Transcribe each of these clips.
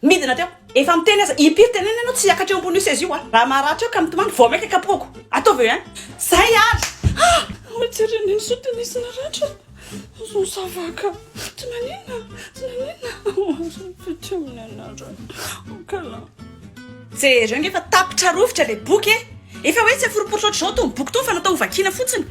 Midina teo. Efa miteny aza, impiry tenenina ianao tsy hiakatra eo ambonin'io seza io a. Raha maratra eo ka mitomany, vao maika kapohako. Ataovy eo ihany. Zay ary! Ah! Mijery an'iny sao dia nisy naratra. Zao ça va ka. Tsy maninona, tsy maninona. Fitia amin'ny anarany. Okala. Jereo nge fa tapitra rovitra le boky e! Efa hoe tsy aforoporitra ohatr'izao itony boky itony fa natao ho vakiana fotsiny.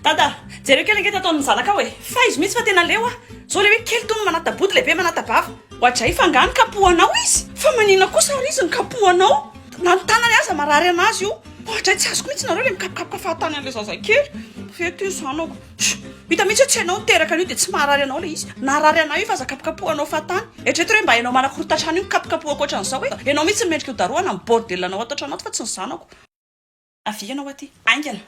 Dada, jereo kely ange ty ataon'ny zanakao e! Faizo mihitsy fa tena leo aho. Zao le hoe kely tony manata-body lehibe manata-bava. Oadray fa angaha nikapohanao izy? Fa maninona kosa ary izy nikapohanao? Na ny tanany aza marary anazy io. Oadray tsy azoko mihitsy nareo le mikapokapoka fahatany an'le zazakely. Fety io zanako. Hita mihitsy hoe tsy ianao niteraka an'io dia tsy maharary anao ilay izy. Naharary anao io fa aza kapokapohanao fahatany. Eritrereto hoe mba ianao manakorontan-trano io mikapokapohako ohatran'izao e. Ianao mihitsy no mendrika ho darohana amin'ny bordel anao ato an-trano ato fa tsy ny zanako. Avia ianao aty. Haingana.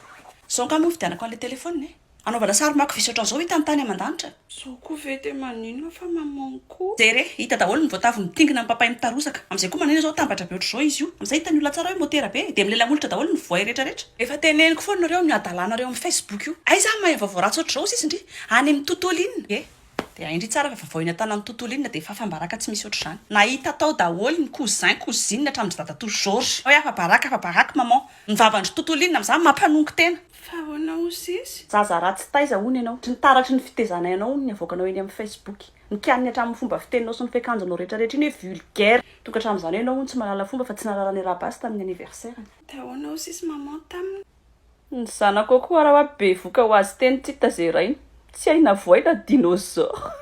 Izao angaha moa nividianako an'ilay telephone e. Anaovana sary makovisa ohatran'izao hita ny tany aman-danitra. Izao koa ve dia maninona fa maman ko. Jeré, hita daholo ny voatavo mitingina ny papay mitarozaka. Amin'izay koa manina izao atambatra be ohatr'izao izy io. Amin'izay hitan'ny olona tsara hoe motera be e. Dia milela-molotra daholo ny voay rehetra rehetra. Efa teneniko foana nareo amin'ny hadalanareo amin'ny Facebook io. Aiza aho mahay vaovao ratsy ohatr'izao sisa ndry? Any amin'ny tontolo inona? Ye. Dia hay ndry tsara fa vaovao eny an-tanan'ny tontolo inona dia fafam-baraka tsy misy ohatr'izany. Nahita tao daholo ny cousin, cousine hatramin-dry dadatoa Georges. Hoe afa-baraka, afa-baraka maman. Ny vavan-dry tontolo inona amin'izany mampanongo tena. Fa ahoana hozy izy? Zaza ratsy taiza hono ianao? Ny taratry ny fitezanay anao hono ny avoakanao eny amin'ny Facebook. Nikianiny hatramin'ny fomba fiteninao sy ny fiakanjonao rehetra rehetra iny hoe vulgaire. Tonga hatramin'izany hoe ianao hono tsy mahalala fomba fa tsy nahalala ny Rabasy tamin'ny anniversaire-ny. Dia ahoana hozy izy maman taminy? Ny zanakao koa ara hoa bevoka ho azy teny tsy hita ze rainy. Tsy hay na voay na dinosaure.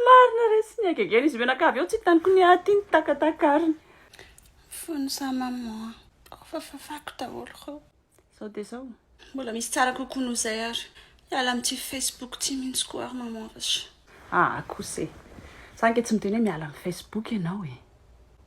Marina re sy ny hagegena izy mianakavy eo tsy hitaniko ny aty ny takatakariny. Fony za maman a, fa fafako daholo reo. Zao dia zao. Mbola misy tsara kokoa noho izay ary. Hiala amin'ity Facebook ity mihitsy koa ary maman fa. Aa kosa e. Za ange tsy miteny hoe miala amin'ny Facebook ianao e.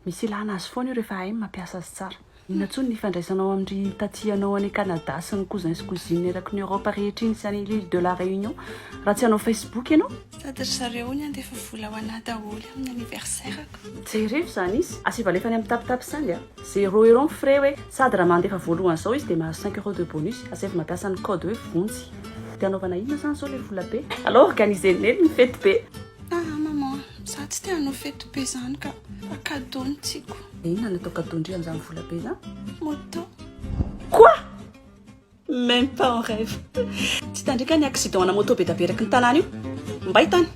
Misy ilana azy foana io rehefa hay ny mampiasa azy tsara. Inona intsony ny ifandraisanao amin-dry taty anao any Canada sy ny cousins sy cousines eraky ny Europe rehetra iny sy any l'ile de la Réunion raha tsy hanao Facebook ianao? Sady ry zareo hono handefa vola ho anah daholo amin'ny anniversaire-ko. Jerevo izany izy. Asivo alefany amin'ny tapitapy send a. Zéro euro ny frais hoe. Sady raha mandefa voalohany izao izy dia mahazo cinq euros de bonus. Asaivo mampiasa ny code hoe vonjy. Dia hanaovana inona izany izao ilay vola be? Alao organiser-n'i Neny ny fety be. Aa maman, za tsy te hanao fety be zany ka, fa cadeau no tiako. Dia inona no atao cadeau ndry amin'izany vola be izany? Moto. Quoi? Même pas en rêve. Tsy tandrika ny accident ana moto be da be eraky ny tanàna io. Mbay tany.